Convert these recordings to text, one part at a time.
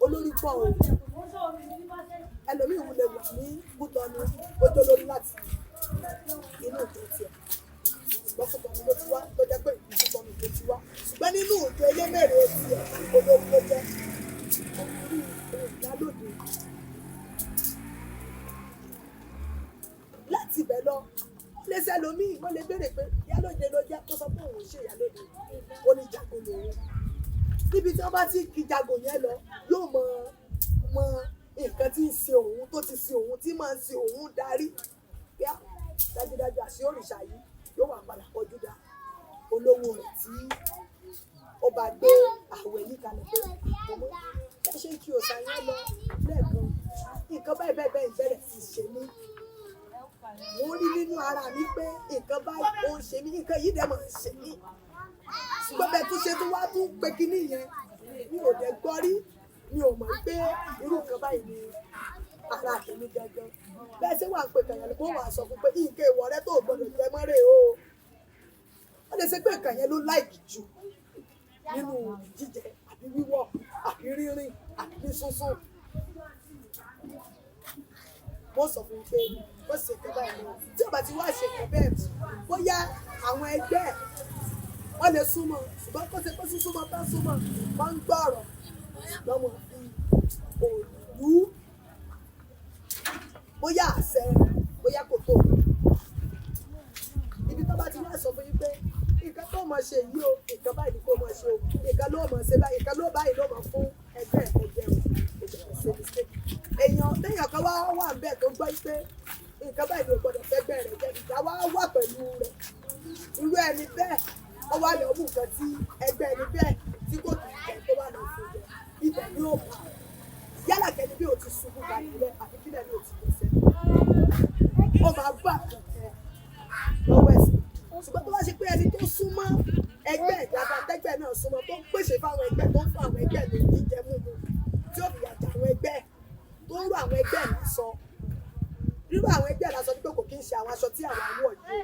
Olórí pọ̀ o. Ẹlòmíì wulẹ̀ wà ní Kútọ́nù, ó jó lórí láti inú ìjọ tiẹ̀. Ṣùgbọ́n Kútọ́nù ló ti wá, tó jẹ́ pé ìlú Kútọ́nù ló ti wá. Ṣùgbọ́n nínú ìjọ Elémèrè tiẹ̀, olórí ló jẹ́. Orí ìyálòde. Láti ibẹ̀ lọ, ó lè ṣẹlòmíì, wọ́n lè béèrè pé ìyálòde ló jẹ́, kó sọ pé òun ò ṣe ìyálòde, ó ní jago lòun. Níbi tí wọ́n bá ti kí jago yẹn lọ, yóò mọ mọ nǹkan tí ń ṣe òun, tó ti ṣe òun, tí máa ń ṣe òun darí. Bíá dájúdájú àṣé òrìṣà yìí yóò wà padà kọjú dá olówó rẹ̀ tí ó bá gbé àwẹ̀ yìí kalẹ̀ pé ọmọ ẹ ṣe ń kí òòṣà yẹn lọ lẹ́ẹ̀kan, nǹkan báyìí báyìí báyìí bẹ̀rẹ̀ sí ṣe mí. Mo rí nínú ara mi pé nǹkan báyìí ó ń ṣe mí, nǹkan yìí dẹ̀ máa ń ṣe mí. Ṣùgbọ́n bẹ́ẹ̀ tún ṣe tún wá tún pé kíní yẹn, mi ò dẹ̀ gbọ́ rí, mi ò mọ̀ pé irú nǹkan báyìí ni ara tèmi gangan. Bẹ́ẹ̀ ṣé wàá pè kàyàn ni kó wàá sọ fún pé nǹkan èèwọ̀ rẹ tó gbọdọ̀ jẹ mọ́ rè o. Ó lè ṣe pé nǹkan yẹn ló láìkì jù nínú jíjẹ àbí wíwọ̀ àbí rírìn àbí ní sísùn. Wọ́n sọ fún un pé ó ṣe nǹkan báyìí mọ́. Tí ó bá ti wá ṣe nǹkan bẹ́ẹ̀ mọ́, bóyá àwọn ẹgbẹ́ ẹ̀ wọ́n lè súnmọ́, ṣùgbọ́n kó ṣe pé súnmọ́ tán súnmọ́, wọ́n ń gbọ́ ọ̀rọ̀, ṣùgbọ́n wọn fi òòlù bóyá àṣẹ bóyá kò tó. Ibi tó bá ti wá sọ fún yín pé nǹkan tó máa ṣe yìí o, nǹkan báyìí ni kó máa ṣe o, nǹkan ló máa ṣe báyìí, nǹkan ló báyìí ló máa fún ẹgbẹ́ ẹ̀ jẹ o, kò gbọdọ̀ ṣe mistake. Èèyàn téèyàn kan wá wà níbẹ̀ tó gbọ́ pé nǹkan báyìí ló gbọdọ̀ fẹ́gbẹ́ rẹ̀ jẹ, ìjà wá wà pẹ̀lú rẹ̀. Irú ẹni bẹ́ẹ̀, ó wá lọ mú nǹkan tí ẹgbẹ́ ẹni bẹ́ẹ̀ tí kò kì í jẹ tó wà lọ fún jẹ. Ibẹ̀ ni ó bá. Yálà kẹ́ni bí o ti ṣubú kalẹ̀ lẹ́ àbí kílẹ̀ ni o ti gbèsè. Ó máa bá àkànkẹ́ lọ́wọ́ ẹ̀sìn. Ṣùgbọ́n tó bá ṣe pé ẹni tó súnmọ́ ẹgbẹ́ ìjàmbá tẹ́gbẹ́ náà súnmọ́, tó ń pèsè fáwọn ẹgbẹ́, tó ń fún àwọn ẹgbẹ́ ní jíjẹ múmu, tí ó fìyà jẹ àwọn ẹgbẹ́, tó ń rú àwọn ẹgbẹ́ lásọ. Rírú àwọn ẹgbẹ́ lásọ ni pé kò kí ń ṣe àwọn aṣọ tí àwọn wọ̀ yìí.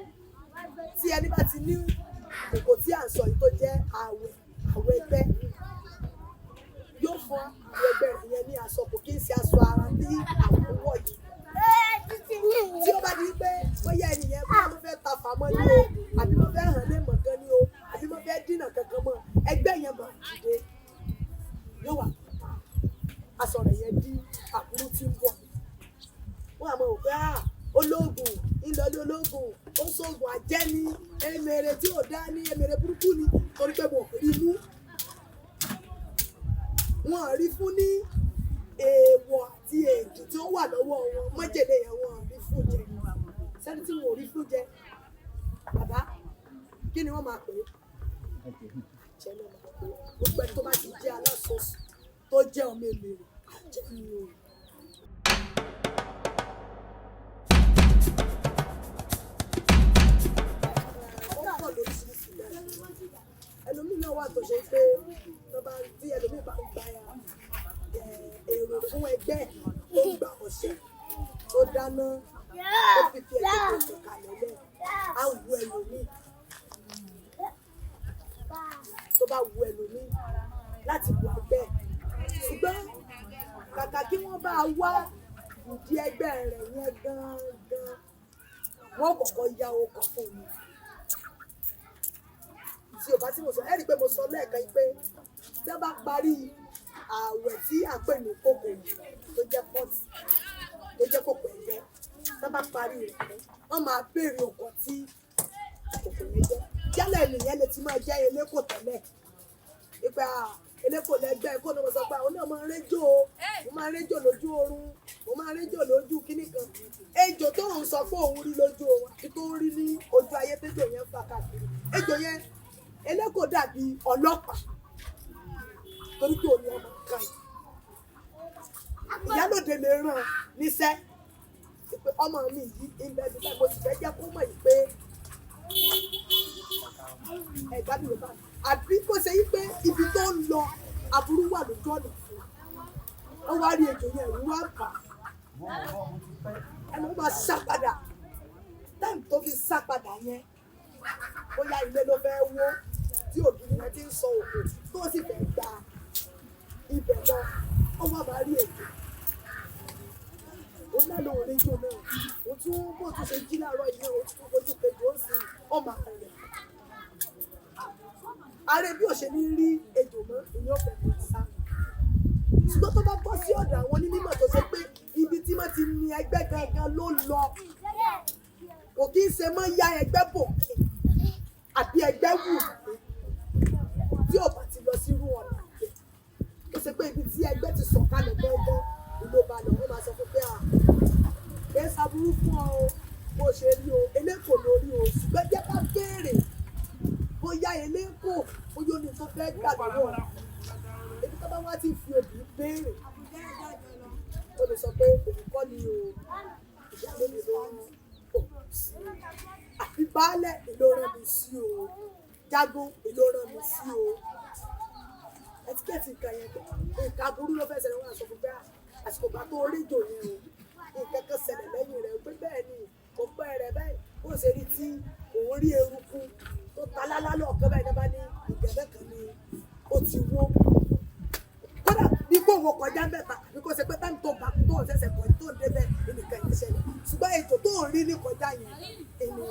Tí ẹni bá ti ní kòkò tí à ń sọ yìí tó jẹ́ àwẹ̀, àwọ̀ ẹgbẹ́, yóò fún àwọn ẹgbẹ́ rẹ̀ yẹn ní aṣọ, kò kí ń ṣe aṣọ ara tí àwọn wọ̀ yìí. Tí ó bá di pé bóyá ẹni yẹn bóyá ló fẹ́ ta fàmọ́ ni o, àbí ló fẹ́ hàn lé mọ̀ gan ni o, àbí ló fẹ́ dínà kankan mọ́, ẹgbẹ́ yẹn máa dìde. Yóò wà ta aṣọ rẹ̀ yẹn dí àbúrú tí ń bọ̀. Wọ́n á mọ̀ wò pé à ológun, ńlọlé ológun, ó sóògùn àjẹ́ni, emèrè tí ò dá ní, emèrè burúkú ni, torí pé wọn ò rí mú. Wọn ò rí fún ní èèwọ̀ àti èdì tí ó wà lọ́wọ́ wọn, májèlé yẹn wọn ò rí fún jẹ. Sẹ́ni tí wọn ò rí fún jẹ, bàbá, kí ni wọ́n máa pè é? Àjẹ́ ló máa pè é. Gbogbo ẹni tó bá ti jẹ́ alásọ̀sùn tó jẹ́ ọmọ èmèrè, àjẹ́ ni o. Ó pọ̀ lóríṣiríṣi bẹ́ẹ̀. Ẹlòmíì náà wà tó ṣe pé tó bá tí ẹlòmíì bá ń gba èrò fún ẹgbẹ́ tó ń gba ọ̀sẹ̀ tó dáná, ó fi fi ẹgbẹ́ tó kalẹ̀ lẹ̀, á wu ẹlòmíì. Tó bá wu ẹlòmíì láti wọ ẹgbẹ́. Ṣùgbọ́n kàkà kí wọ́n bá wá ìdí ẹgbẹ́ rẹ̀ yẹn gan-an, wọ́n kọ́kọ́ ya ọkọ̀ fún mi. Tí o bá tí mo sọ, ẹ rí i pé mo sọ lẹ́ẹ̀kan yìí pé tí wọ́n bá parí ààwẹ̀ tí à ń pè ní kòkò tó jẹ́ pọ́ọ̀tì, tó jẹ́ kòkò ẹ̀jẹ̀, tí wọ́n bá parí rẹ̀ tán, wọ́n máa béèrè ọkọ̀ tí kòkò yẹn jẹ́. Yálà ènìyàn lè ti máa jẹ́ eléko tẹ́lẹ̀. Ìpè à eléko lẹ́gbẹ́ kó ló mọ̀ sọ pé àwọn náà máa ń réjò o, mo máa ń réjò lójú oorun, mo máa ń réjò lójú kíní kan. Ejò tó ń sọ pé òun rí lójú oorun àti tó ń rí ní ojú ayé tẹ́jò yẹn ń fà káàkiri. Ejò yẹn eléko dàbí ọlọ́pàá torí pé òun ni ọmọ kan yìí. Ìyálòde lè rán níṣẹ́ pé ọmọ mi yìí ń bẹ bí báyìí, mo sì fẹ́ jẹ́ kó mọ̀ yìí pé ẹ̀gbá mi ò bá mi. Àbí kó ṣe yí pé ibi tó ń lọ aburú wà lójú ọ̀nà fún un. Wọ́n wá rí ejò yẹn, ẹ̀rù wá bà á. Ẹnu máa sá padà. Táìmù tó fi sá padà yẹn, bóyá ilé ló fẹ́ wó tí ògiri yẹn ti ń sọ òkò tó sì fẹ́ gba ibẹ̀ lọ. Ó wà máa rí èdè. Ó náà lòun rí ejò náà. Ó tún bó tún ṣe jí láàárọ̀ yìí náà, ó tún fojú kejì ó sì ó máa rẹ̀. Ààrẹ bí ò ṣe ní rí ejò mọ́, ìní ọ̀fẹ́ máa sá. Ṣùgbọ́n tó bá bọ́ sí ọ̀dọ̀ àwọn onímọ̀ tó ṣe pé ibi tí wọ́n ti ní ẹgbẹ́ gangan ló lọ, kò kí ń ṣe mọ́ ya ẹgbẹ́ bò àbí ẹgbẹ́ wù mí tí ò bá ti lọ sírú ọ̀nà yẹn. Ó ṣe pé ibi tí ẹgbẹ́ ti sọ̀kalẹ̀ gangan ló bá lọ, wọ́n máa sọ fún pé à kì í ṣaburú fún ọ o, bó ṣe rí o, eléko lórí o, ṣùgbọ́n jẹ́ ká béèrè bóyá eléko bóyá ó ní tó fẹ́ gbà lọ́wọ́ rẹ̀. Ibi tó bá wá ti fi òbí béèrè, ó lè sọ pé òun kọ́ ni o, ìyálóde ló ń òun sí o, àbí baálẹ̀ ló rán mi sí o, jagun ló rán mi sí o. Ẹtíkẹ́ẹ̀tì nǹkan yẹn, nǹkan aburú ló fẹ́ ṣẹlẹ̀, wọ́n á sọ fún pé àsìkò ìgbà tó rédíò yẹn o, nǹkan kan ṣẹlẹ̀ lẹ́yìn rẹ̀ pé bẹ́ẹ̀ ni kò pẹ́ rẹ̀ báyìí, bó ṣe rí tí òun rí eruku tó ta lálá lọ́ọ̀kan báyìí náà bá ní ìgànnà kan ni ó ti wó. Kódà bí kò wọ kọjá mẹ́ta àbí kò ṣe pé táìmù tó bá tó ń ṣẹ̀ṣẹ̀ kọ̀ tó ń débẹ̀ nìkan yẹn ṣẹlẹ̀. Ṣùgbọ́n ètò tó ń rí ní kọjá yẹn èmi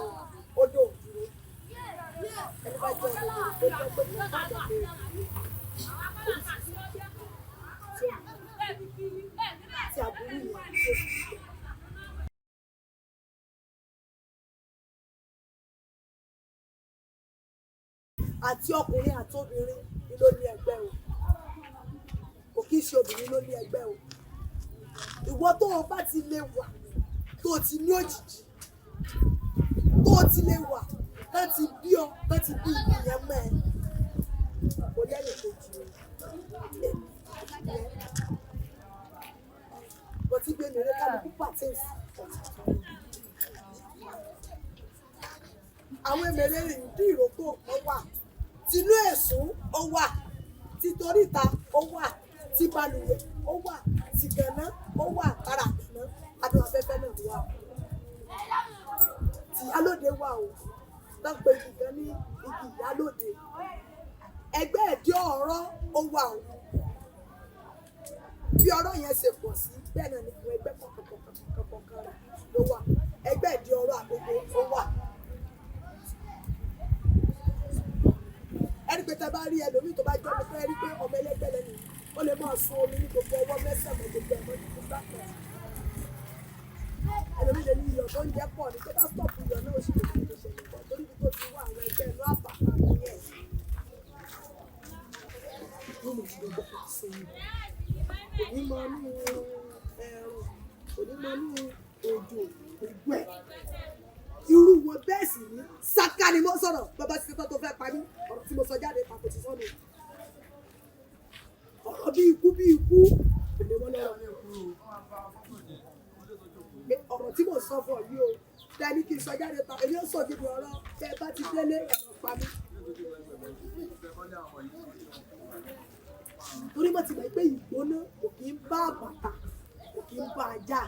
ó dò dúró. Ẹni bá jẹ́ ọmọ tó jẹ́ pé kò bá jọ pé tí aburú yẹn tó fi jẹ. Àti ọkùnrin àti obìnrin ni ló ní ẹgbẹ́ o. Kò kí ń ṣe obìnrin ló ní ẹgbẹ́ o. Ìwọ tó o bá ti lè wà, tó o ti ní òjìji, tó o ti lè wà, tán ti bí ọ, tán ti bí ìyẹn mọ́ ẹ. Kò lẹ́nu kejì o. Bọ̀ tí gbé mi rẹ́ kálukú pàtẹ́ǹsì. Àwọn èmèrè ìdí ìrókò ó wà, tinú ẹ̀sùn ó wà, títoríta ó wà, tí balùwẹ̀ ó wà, tìgànná ó wà, tara àgànná, adùn afẹ́fẹ́ náà wà o. Tìyálóde wà o, tán pé igi kan ní igi ìyálóde. Ẹgbẹ́ ẹ̀dí ọ̀rọ̀ ó wà o. Bí ọ̀rọ̀ yẹn ṣe pọ̀ sí, bẹ́ẹ̀ náà ni àwọn ẹgbẹ́ kọ̀ọ̀kan kọ̀ọ̀kan kọ̀ọ̀kan rẹ̀ ló wà. Ẹgbẹ́ ẹ̀dí ọ̀rọ̀ àgbègbè ó wà. Ẹni pé tẹ bá rí ẹlòmíì tó bá jẹ́ ọmọ fẹ́ rí pé ọmọ ẹlẹ́gbẹ́ lẹ́nu, ó lè máa sun omi ní gbogbo ọwọ́ mẹ́sàn-án mọ́ gbogbo ẹ̀mọ́ ní gbogbo àpọ̀. Ẹlòmíì lè ní iyọ̀ tó ń jẹ́ pọ̀ ní tó bá stọ̀pù iyọ̀ náà ó sì lè máa tó ṣẹlẹ̀ pọ̀ torí ibi tó ti wá àwọn ẹgbẹ́ inú àbàbà nìyẹn. Yóò mọ̀ sí gbogbo ọ̀sẹ̀ yìí. Kò ní mọ inú ẹ̀rùn, kò ní mọ inú òjò, gbogbo ẹ̀. Irú wọn bẹ́ẹ̀ sì ní sáká ni mo sọ̀rọ̀ bàbá ti ṣetán tó fẹ́ pa mí, ọ̀rọ̀ tí mo sọ jáde papò ti sọ́nù. Ọ̀rọ̀ bí ikú bí ikú kò lè wọ́n lọ́rọ̀. Pé ọ̀rọ̀ tí mo sọ fún ọ yìí o, tẹ́ni kí n sọ jáde pa, èmi ó sọ gidi ọ̀rọ̀ tẹ́ ẹ bá ti délé ẹ̀rọ pa mí. Torí mo ti mọ̀ pé ìgbóná kò kí ń bá bàtà, kò kí ń bá ajá.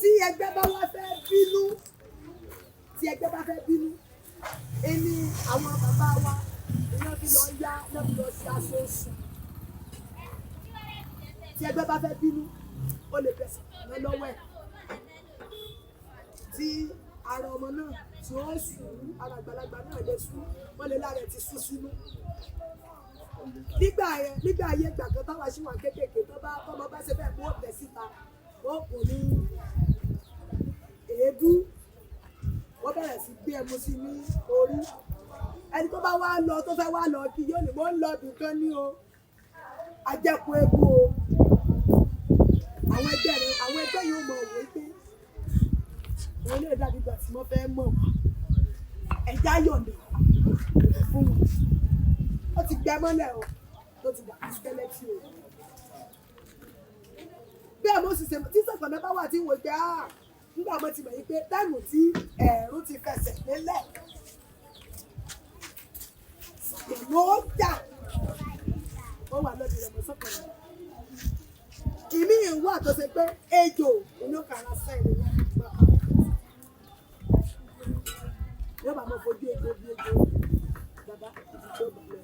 Tí ẹgbẹ́ bá wá fẹ́ bínú, tí ẹgbẹ́ bá fẹ́ bínú, èmi àwọn bàbá wa iná fi lọ yá, iná fi lọ sí aṣọ oṣù. Tí ẹgbẹ́ bá fẹ́ bínú, ó lè bẹ̀sẹ̀ lọ lọ́wọ́ ẹ̀. Tí ara ọmọ náà tí ó sùn, ara àgbàlagbà náà lè sùn, wọ́n lè lára ẹ̀ ti sún sínú. Nígbà yẹn, nígbà ayé ìgbà kan táwa ṣì wà kéékèèké tó bá tọ́mọ bá ṣe bẹ́ẹ̀ mú ọ̀bẹ síta, wọ́n kò ní èédú, wọ́n bẹ̀rẹ̀ sí gbé ẹmu sí ní orí. Ẹni tó bá wá lọ tó fẹ́ wá lọ kí yóò ní mò ń lọ ibìkan ní o, ajẹ́kù eku o. Àwọn ẹgbẹ́ rẹ̀, àwọn ẹgbẹ́ yóò mọ̀ wò pé òun lè dàbí ìgbà tí wọ́n fẹ́ mọ̀ wá. Ẹja yọ̀ǹda fún wọn. Ó ti gbẹ mọ́lẹ̀ o, tó ti dàbí skeleton o. Bẹ́ẹ̀ mo sì ṣe tí sọ̀gbọ̀n bá wà tí wò pé á nígbà mo ti mọ̀ yìí pé táìmù tí ẹ̀rù ti fẹsẹ̀ lélẹ̀ ló jà ó wà lọ́dún rẹ̀ mọ́ sọ́kàn rẹ̀. Ìmí wà tó ṣe pé ejò inú kàrà sẹ́yìn ni wọ́n gbà. Yóò bá mọ fojú ejò bí ejò. bá ibi tí ó bá lọ.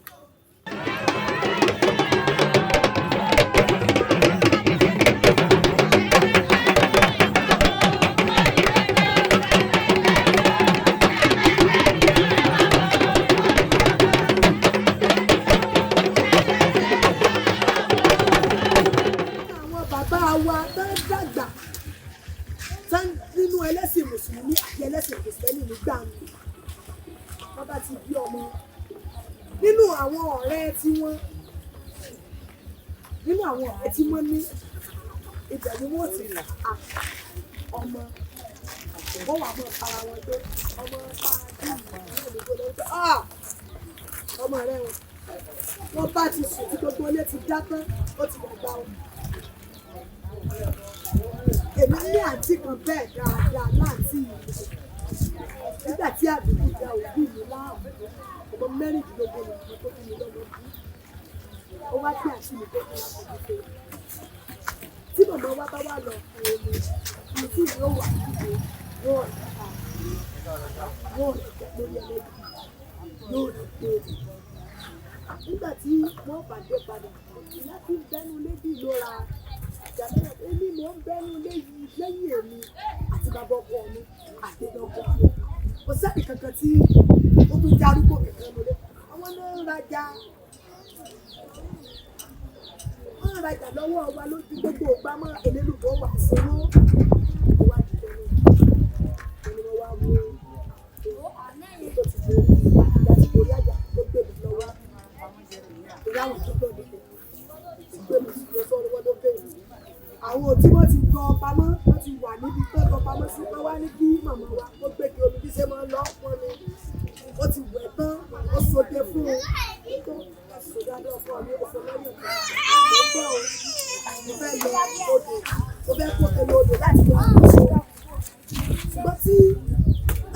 Àwọn bàbá wa tó ń dàgbà tó ń nínú ẹlẹ́sìn mùsùlùmí àti ẹlẹ́sìn kìrìsìtẹ́nì nígbà mi, wọ́n bá ti bí ọmọ nínú àwọn ọ̀rẹ́ tí wọ́n nínú àwọn ọ̀rẹ́ tí wọ́n ní, ibẹ̀ ni wọ́n ti rà á ọmọ. Wọ́n wà mọ́ ara wọn pé ọmọ bá a bí ìlú òdòdó lọ́wọ́ pé ọmọ rẹ o, wọ́n bá ti sùn tí gbogbo ilé ti dá tán, ó ti dàgbà o. Èmi ní àǹtí kan bẹ́ẹ̀ dáadáa láǹtí yìí. Nígbà tí àbíkú da òbí mi láàmú, ọmọ 16 ni mo tó bí mi lọ́mọ bí. Ó wá bí àǹtí mi tó bí lọ́mọ bí pé tí màmá wa bá wà lọ fún omi, àǹtí mi ó wà níbi yóò rẹ̀ pa, yóò rẹ̀ jẹ lórí ẹlẹ́gbẹ̀ẹ́, yóò rẹ̀ pé. Nígbà tí wọ́n pàdé padà, ìyá tí ń bẹ́nu lébi ló ra ìjà mẹ́rin. Èmi mò ń bẹ́nu léyìí lẹ́yìn èmi àti bàbá ọkọ mi àti ọkọ mi. Kò sẹ́ni kankan tí ó tún jarúgbó kankan lólé. Àwọn náà ń rajà. Wọ́n ń rajà lọ́wọ́ wa lójú gbogbo ìgbà mọ́ elélùbọ́ wà sínú. Ó wá di lẹ́nu. Wọ́n ní wọ́n wá mú èyí tó ti borí ìyá ti borí àjà tó gbé mi lọ́wọ́. Torí àwọn tó gbọ́dọ̀ gbé mi lọ sọ́run wọn ló gbé mi. Àwọn tí wọ́n ti gọ pamọ́, wọ́n ti wà níbi tó gọ pamọ́ sí, wọ́n wá ní kí màmá wa ó gbé kí omi bí ṣe máa ń lọ pọn mi. Ó ti wẹ̀ tán, ó sọdẹ fún un. Ó sọ dáadáa fún mi, ó sọ lọ́yàn kan. Mo gbọ́ o, mo fẹ́ lọ odò, mo fẹ́ kó tẹ̀lé odò láti lọ sọ. Ṣùgbọ́n tí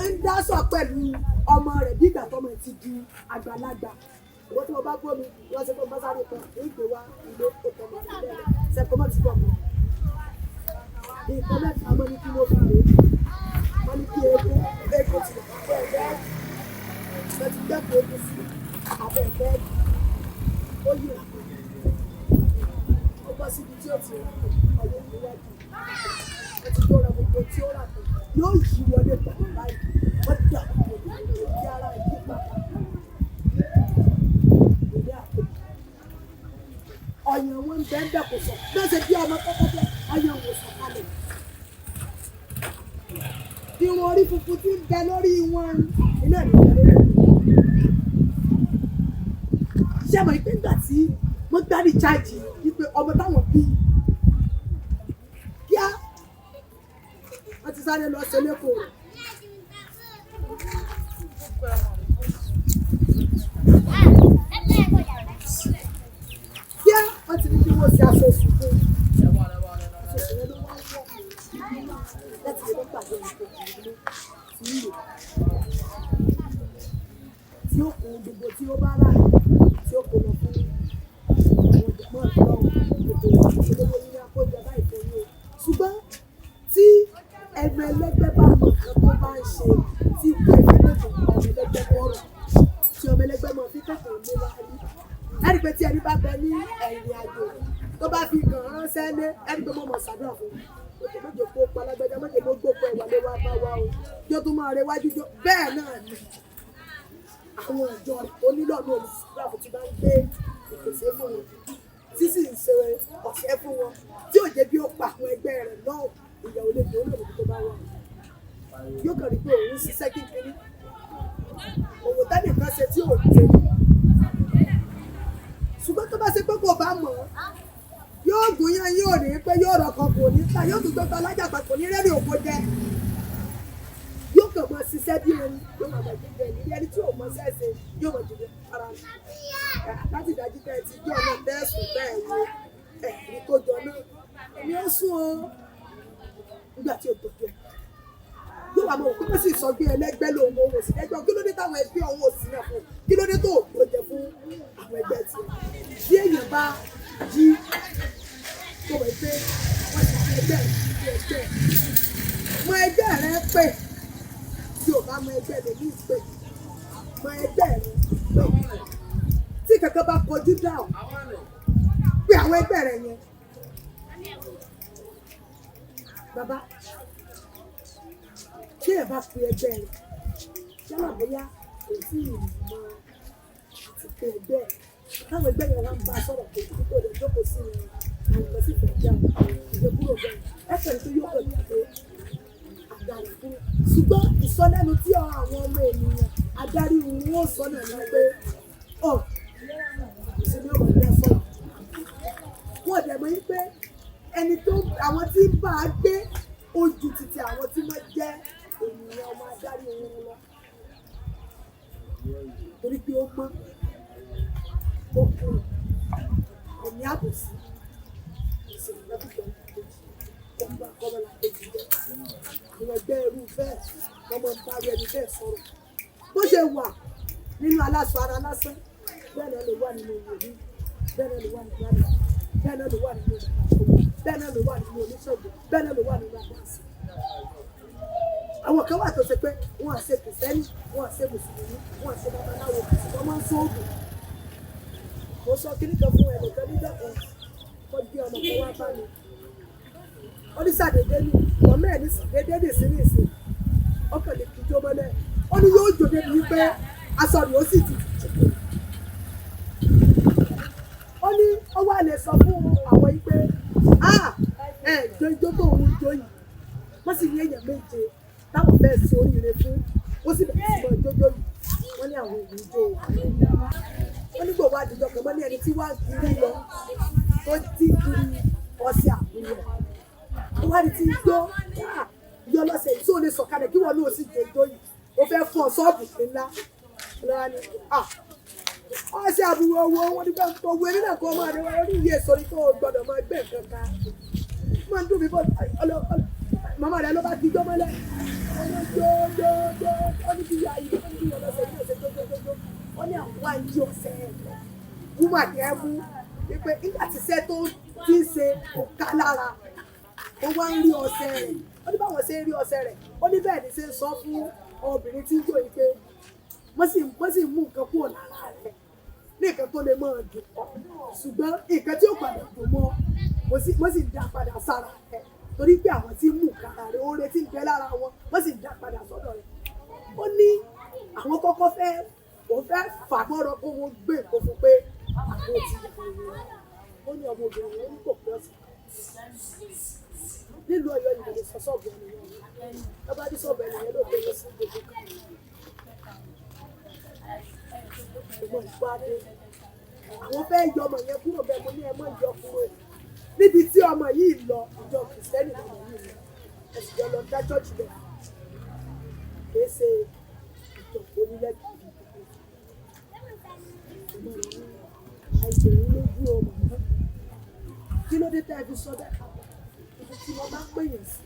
ń dá sọ pẹ̀lú ọmọ rẹ̀ bí ìgbà tọmọ ti di àgbàlagbà. Ìwọ́n tí mo bá gbọ́ mi, wọ́n ṣe fún bá sáré kan, ìgbé wa ìlú ọkọ̀ mọ̀ sí bẹ́ẹ̀ lọ. Ṣẹ̀kọ́ mọ̀ ti bọ̀ mọ́. Nǹkan mẹ́ta mọ́ ní kí wọ́n fi lè. Wọ́n ní kí eégún, eégún ti wà lábẹ́ ẹgbẹ́. Wọ́n ti gbẹ́kọ̀ọ́ eégún sí abẹ́ ẹgbẹ́. Ó yíra padà. Ó bọ́ síbi tí ó ti rà pé ọwọ́ níwájú. Wọ́n ti tó ra gbogbo tí ó rà pé yóò yí wọlé padà báyìí. Wọ́n dà gbogbo kí ara yí padà. Ìdílé àpò. Ọ̀yàn wọn bẹ́ẹ̀ bẹ́ẹ̀ kò sọ. Bẹ́ẹ̀ ṣe bí ọmọ kọ́kọ́ bẹ́ẹ̀, ọ̀yàn wò sọ kalẹ̀. Irun orí funfun tí ń bẹ lórí wọn iná ní ìbẹ̀ lórí wọn. Ṣé mọ̀ pé nígbà tí wọ́n gbá ní chájì wípé ọmọ táwọn bí kíá wọ́n ti sáré lọ ṣe lẹ́kọ̀ọ́ rẹ̀. Kíá wọ́n ti ní kí wọ́n ṣe aṣọ oṣù fún un. Aṣọ oṣù yẹn ló wá wọ̀ láti lè mọ́ pàdé ẹni tó kù ní tí ń lò. Tí ó kó gbogbo tí ó bá rà tí ó kó lọ fún àwọn ìjọba ọlọ́run gbogbo olówó ní akójọ báyìí fún yín o. Ṣùgbọ́n tí ẹnu ẹlẹ́gbẹ́ bá mọ nǹkan tó bá ń ṣe tí ikú ẹ̀ fi tètè pa ọmọ ẹlẹ́gbẹ́ bọ̀rọ̀ tí ọmọ ẹlẹ́gbẹ́ mọ̀ fi tètè ní láàrí. Ẹni pé tí ẹni bá bẹ ní ẹ̀rìn àjò tó bá fi kàn ránṣẹ́ lé ẹni pé mo mọ̀ ṣàdúrà fún un. Òjò méje kó palágbẹ́já méje kó gbópo ẹ̀wà lé wá bá wa o. Jó tún máa rewájú jó bẹ́ẹ̀ náà ni àwọn ìjọ onílọ̀nù olùsìnkú tí bá ń gbé ìpèsè fún wọn tí sì ń ṣe ọ̀fẹ́ fún wọn tí ò jẹ́ bí ó pa àwọn ẹgbẹ́ rẹ̀ náà ìyàwó lè dùn ó lòdì tó bá wà. Yóò kàn rí pé òun ń ṣiṣẹ́ kékeré òwò tẹ́nìkan ṣe tí ò jẹ́. Ṣùgbọ́n tó bá ṣe pé kò bá mọ̀ ọ́ yóò gún yán yóò ní pé yóò rọkàn kò ní ta yóò tún gbé pa alájàpá kò ní rẹ́rìn òkò jẹ. Yóò kàn mọ ṣiṣẹ́ bí erin yóò máa gbàgbé jẹ ní ẹni tí ò mọ ṣẹ́ṣe yóò mọ jìnnà ara rẹ̀. Láti ìdájí tẹ́ ẹ ti jọ́ náà tẹ́ sùn tẹ́ ẹ wo ẹ̀rí tó jọ náà ni ó sún o nígbà tí ó tọ́jú ẹ̀. Yóò wá mọ òkú tó sì sọ pé ẹlẹ́gbẹ́ lòun òun ò sì lẹ́gbẹ́ kí ló dé táwọn ẹgbẹ́ òun ò sí náà fún kí ló dé tó òun jẹ fún àwọn ẹgbẹ́ tiẹ̀. Bí èèyàn bá jí tó wẹ̀ pé wọ́n ti fi ẹgbẹ́ rẹ̀ fi ẹgbẹ́ mọ ẹgbẹ́ rẹ pé tí o bá mọ ẹgbẹ́ rẹ ní ìpè mọ ẹgbẹ́ rẹ pé Tí kankan bá kọjú dáhùn pé àwọn ẹgbẹ́ rẹ̀ yẹn, bàbá, tí ẹ bá pe ẹgbẹ́ rẹ̀, yálà bóyá kò tí ì mọ àti pe ẹgbẹ́ ẹ̀, táwọn ẹgbẹ́ yẹn wá ń bá a sọ̀rọ̀ pé ibi tó lè jókòó sí yẹn, àwọn kan sì fẹ́ jẹun, ìjẹ kúrò bẹ́ẹ̀, ẹ pẹ̀lú tó yóò kọ̀ pé àga rẹ̀ kúrò. Ṣùgbọ́n ìsọlẹ́nu tí àwọn ọmọ ènìyàn adarí wọn ó sọ náà ni pé ọ̀ ìsinmi ọmọ ẹgbẹ́ sọ̀rọ̀ wọn dẹ̀ mọ̀ pé ẹni tó àwọn tí ń bá a gbé ojú títí àwọn tí wọ́n jẹ́ ènìyàn ọmọ adarí wọn lọ, torí pé ó mọ́, ó kúrò, kò ní àbòsí, ìṣèlú lọ́kùnkùn kejì ó ń bá kọ́mọ́lá kejì jẹ́. Àwọn ẹgbẹ́ irú bẹ́ẹ̀, wọ́n máa ń bá irú ẹni bẹ́ẹ̀ sọ̀rọ̀. Bó ṣe wà nínú aláṣọ ara lásán, bẹ́ẹ̀ náà ló wà nínú wòlíì, bẹ́ẹ̀ náà ló wà nínú àlọ́, bẹ́ẹ̀ náà ló wà nínú ìṣòwò, bẹ́ẹ̀ náà ló wà nínú oníṣègùn, bẹ́ẹ̀ náà ló wà nínú àdáǹsì. Àwọn kan wà tó ṣe pé wọn à ṣe kìrìsìtẹ́nì, wọn à ṣe mùsùlùmí, wọn à ṣe babaláwo, ṣùgbọ́n máa ń sóògùn. Mo sọ kíní kan fún ẹnìkan nígbà kan tó gbé ọmọ kan wá bá mi. Ó ní sàdédé ní ọmọ ẹ̀ ní sàdédé ní ìsín ní ìsín, ọkàn lè kí jó mọ́lẹ̀. Ó ní yóò jò débi wípé aṣọ rẹ̀ ó sì tutù. Ó ní ó wà lè sọ fún àwọn yìí pé ẹ jó ijó tó ń jó yìí. Wọ́n sì ní èèyàn méje táwọn fẹ́ẹ́ ṣe oríire fún, ó sì bẹ̀rẹ̀ sí mọ́ jójó yìí. Wọ́n ní àwọn òun jó o. Wọ́n ní gbòòwò àdìjọ kan mọ́ ní ẹni tí wàá kiri lọ tó ti kiri ọṣẹ àbúrò ẹ̀, ó wá ní tí ń jó yọ lọ́sẹ̀ yìí tó lè sọ̀kalẹ̀ kí wọ́n lóò sì jó ijó yìí, ó fẹ́ fún ọ ṣọ́ọ̀bù ńlá lọ́wọ́ ni ọṣẹ àbúrò owó wọn ní bẹ́ẹ̀ tó wé nínú ẹ̀kọ́ máa ní wọ́n ní iye èso ní tó gbọ́dọ̀ máa gbé nǹkan ká máa ń dùn mí bọ́. Màmá rẹ̀ ló bá ti jó mọ́lẹ̀, ó ní jó jó jó, ó ní bí ayé, ó ní bí ọlọ́sẹ̀ yìí ó ṣe jó jó jó jó. Ó ní àwọn wá ń jí ọ̀sẹ̀ ẹ̀ wúmà ní ẹ mú wípé nígbà tí iṣẹ́ tó ti ń ṣe kò ká lára, ó wá ń rí ọṣẹ rẹ̀. Ó ní báwọn ṣe ń rí ọṣẹ rẹ̀, ó ní bẹ́ẹ̀ ni ṣe ń sọ fún obìnrin tí ń jò yìí pé wọ́n sì mú nǹkan kúrò lára rẹ̀ ní nǹkan tó lè máa dùn ọ́, ṣùgbọ́n nǹkan tí ó padà dùn mọ́, wọ́n sì dá padà sára rẹ̀, torí pé àwọn tí ń mú nǹkan ara rẹ̀, oore tí ń bẹ lára wọn, wọ́n sì dá padà sọ́dọ̀ rẹ̀. Ó ní àwọn kọ́kọ́ fẹ́ òun fẹ́ fàmọ́rọ̀ kó wọn gbé nǹkan fún pé àwọn ò ti yà wọ́n. Ó ní ọmọbìnrin yẹn ní kò pé ọ̀sẹ̀ nílùú Ọ̀yọ́ yìí lè sọ sọ́ọ̀bù ẹni yẹn, lọ́ba dé sọ́ọ̀bù ẹni yẹn ló gbé lọ sí gbogbo kan. Ọmọ ìpàdé àwọn fẹ́ yọ ọmọ yẹn kúrò bẹ́ẹ̀, mo ní ẹ mọ́ yọ kúrò níbi tí ọmọ yìí lọ. Ìjọ kìrìsìtẹ́nì lọmọ yìí lọ, ẹ̀sìn jọ lọ dá chọ́ọ̀chì bẹ́ẹ̀, kìí ṣe ìjọ onílẹ̀kì. Ọmọ rẹ̀ ní àìsàn lójú ọmọ náà, kí ló dé tẹ́ ẹ fi sọ bẹ́ẹ̀? Ibi tí wọ́n bá pè yàn sí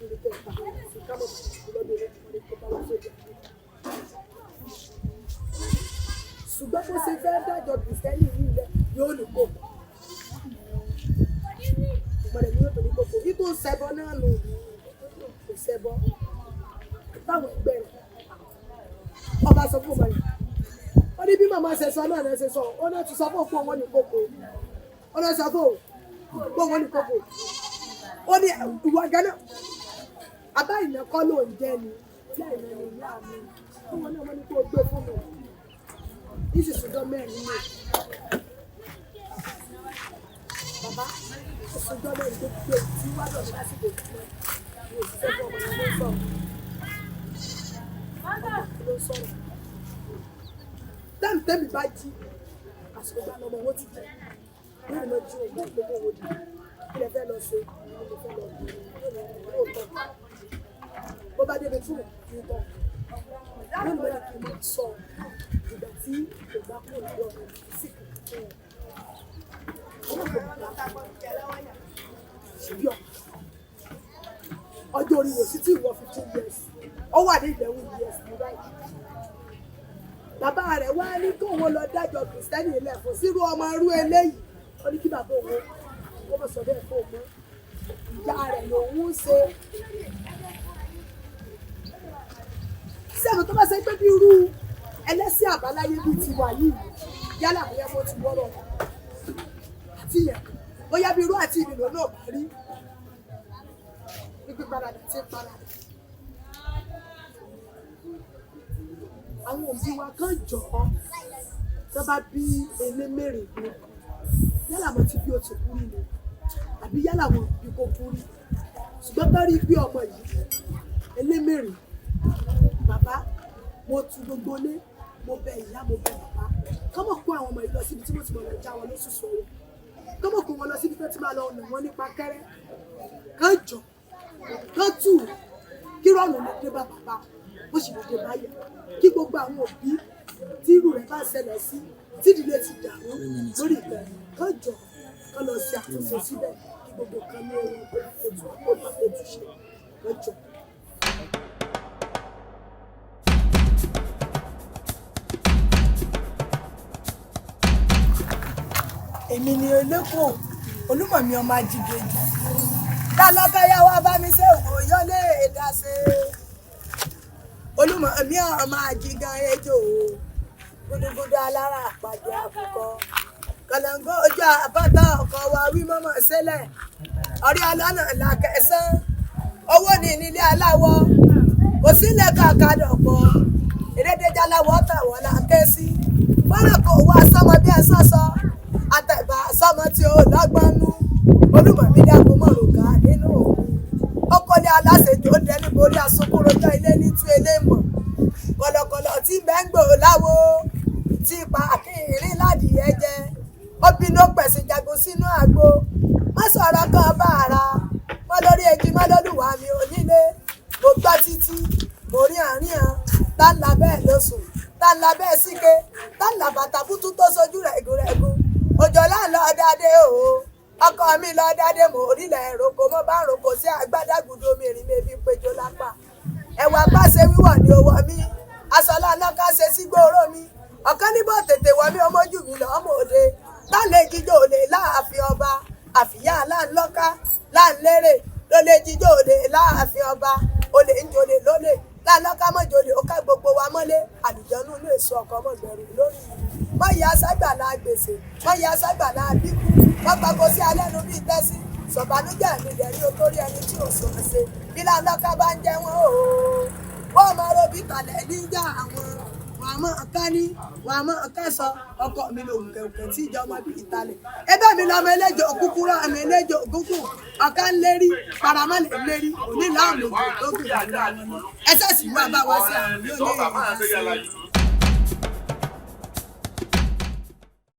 ibi tẹ́ ẹ bá sí ká mọ̀ lọ́dọ̀ rẹ̀ tó bá wá sójà. Ṣùgbọ́n bó ṣe fẹ́ dájọ́ kìrìsìtẹ́nì yìí lẹ yóò ní kókó, ọmọ rẹ̀ ní yóò tó ní kókó bí kò ṣẹbọ náà nù, kò ṣẹbọ táwọn ẹgbẹ́ rẹ̀ ọba sọ fún ọmọ rẹ̀. Ó ní bí màmá ṣe sọ náà ṣe sọ, ó náà ti sọ fún òkú òun ní kókó, ó náà sọ fún òkú òun ní kókó. Ó ní ìwà gánà àbá ìnà kọ́ ló ń jẹ́ ni ìyá ìnà ni ìyá mi fún wọn náà, wọ́n ní kó o gbé fún mi ìṣìṣùjọ́ mẹ́rin ní bàbá ìṣìṣùjọ́ mẹ́rin tó gbé tí wàá lọ lásìkò ìgbà ní òṣìṣẹ́ fún ọmọ ló ń sọ̀rọ̀, ọmọ ló ń sọ̀rọ̀. Tẹ́mi tẹ́mi bá jí àsìkò gbà lọ́mọ owó ti jẹ lórí mọ́ jí òun gbogbo owó di kí lẹ fẹ́ lọ ṣe, mo fẹ́ lọ lóòótọ́. Bó bá débi tún kí n tọ́ lónìí mọ́ ni kí n mọ̀ sọ ìgbà tí kò bá kúrò lọ́dọ̀ ọ̀rọ̀ sí kankan fún ọ. Ọmọ kò bá ṣùgbọ́n ọjọ́ orí rò sí tí ìwọ 15 years, ó wà ní 11 years ní báyìí. Bàbá rẹ̀ wá ní kó wọn lọ dájọ́ kìrìsìtẹ́nì ilẹ̀ fún sírú ọmọ irú eléyìí. Ó ní kí bàbá òun kó mọ̀ sọ bẹ́ẹ̀ fún òun mọ́, ìyá rẹ̀ lòun ń ṣe. Sẹ́nu tó bá ṣe pé bí irú ẹlẹ́sìn àbáláyé bíi tiwa yìí Yálà bóyá mo ti wọ́rọ̀ àti yẹn, bóyá bí irú àti ìlú náà bá rí ní píparadà tí ń paradà. Àwọn òbí wa kan jọ ọ́ tó bá bí elémèrè ní, yálà mo ti bí o ti kú rí ni, àbí yálà wọn bí kò kú rí, ṣùgbọ́n bá rí bí ọmọ yìí elémèrè, bàbá mo tu gbogbo ilé, mo bẹ ìyá, mo bẹ bàbá, kọ́mọ̀ kó àwọn ọmọ yìí lọ síbi tí mo ti mọ̀ lọ já wọn lóṣooṣù ọwọ́, kọ́mọ̀ kó wọn lọ síbi tó ti máa lọ nà wọ́n nípa kẹ́rẹ́, kán jọ kán tù kí rọrùn lè dé bá bàbá bó sì lè dé bá yà, kí gbogbo àwọn òbí tí irú rẹ̀ bá ṣẹlẹ̀ sí, tí ìdílé ti dàrú lórí ìtẹ́, kán jọ kán lọ ṣe àtúnṣe síbẹ̀, kí gbogbo kan ní ohun ètò àtúnṣe kán jọ. Èmi ni olóko olúmọ̀mí ọmọ ajígbèjì lálọ́kẹ́yà wá bá mi ṣe òwò yọlé ìdásẹ́. Olúmọ̀mí ọmọ ajígan ejò gúdúgúdú alára àpàdé àkùkọ kọlọ́ngó ojú àbáta ọkọ̀ wa wí mọ́mọ́ sílẹ̀ ọ̀rẹ́ ọlọ́nà làkẹsán owó ní nílé aláwọ̀ kò sílẹ̀ kàkà dọ̀pọ̀ ìrédéjà láwọ̀ tàwọ̀ là ké sí fọ́nrán kò wá sọmọ bí ẹ sọ́sọ àtẹ̀bà sọmọ tí ó lọ́gbọ́n nú. Olúmọ̀mí dákun mọ̀rùkà nínú òun ọkọlẹ̀ aláṣejò dẹni borí asunkúrojọ́ ilé ní tú elémọ̀ kọ̀lọ̀kọ̀lọ̀ tí bẹ́ńgbò láwo tí pa akínrin ládìyẹ jẹ ó bínú pẹ̀sìn jagun sínú àgbo má sọ̀rọ̀ kan bá ara mọ́ lórí èjì mọ́ lólùwà mi onílé. Mo gbọ́ títí mo rí àárín hàn tá ń la bẹ́ẹ̀ lóṣù tá ń la bẹ́ẹ̀ síke tá ń la bàtà bútú tó sojú rẹ̀gùrẹ̀gù òjò láńlọ dáadé o ọkọ mi lọ dáadé mo orílẹ̀ roko mo bá ń roko sí àgbàdàgùdù omi ìrìn mi fi péjọ lápá ẹ̀wà pàṣẹ wíwọ̀ ni owó mi aṣọ lánàá ṣe sí gbòòrò mi ọ̀kan níbọ̀ tètè wọ̀ mí ọmọjú mi lọ́mọ òde lálẹ́ jíjó olè láàfin ọba àfìyá láńlọ́ká láńlérè lólè jíjó olè láàfin ọba olè ń jolè lólè láńlọ́ká mọ́jolè ó ká gbogbo wa mọ́lé àlùjọ́nú inú èso ọkọ̀ mọ̀gbẹ̀rù lórí mọ́ ìyá ságbàlá gbèsè mọ́ ìyá ságbàlá bíkú wọ́n gbàgbó sí alẹ́nu bíi tẹ́sí sọ̀bánújẹ́ mi dẹ̀rí o torí ẹni tí ò sọ ṣe bí láńlọ́ká bá ń jẹ́ wọ́n o wọ́n máa robí kalẹ̀ níjà àwọn wàá mọ̀ ká ní wàá mọ̀ ká sọ ọkọ mi lò kẹ̀kẹ́ tí ìjọba bí ìtalẹ̀ ẹbẹ̀ mi lọ́mọ eléjò kúkúrú àmì eléjò gúngùn ọ̀ká ń lérí paramọ́lẹ̀ ń lérí òní láàmú tó gùn jù lọ ẹsẹ̀ sì wá bá wa sí àwọn yóò lè rìn sí.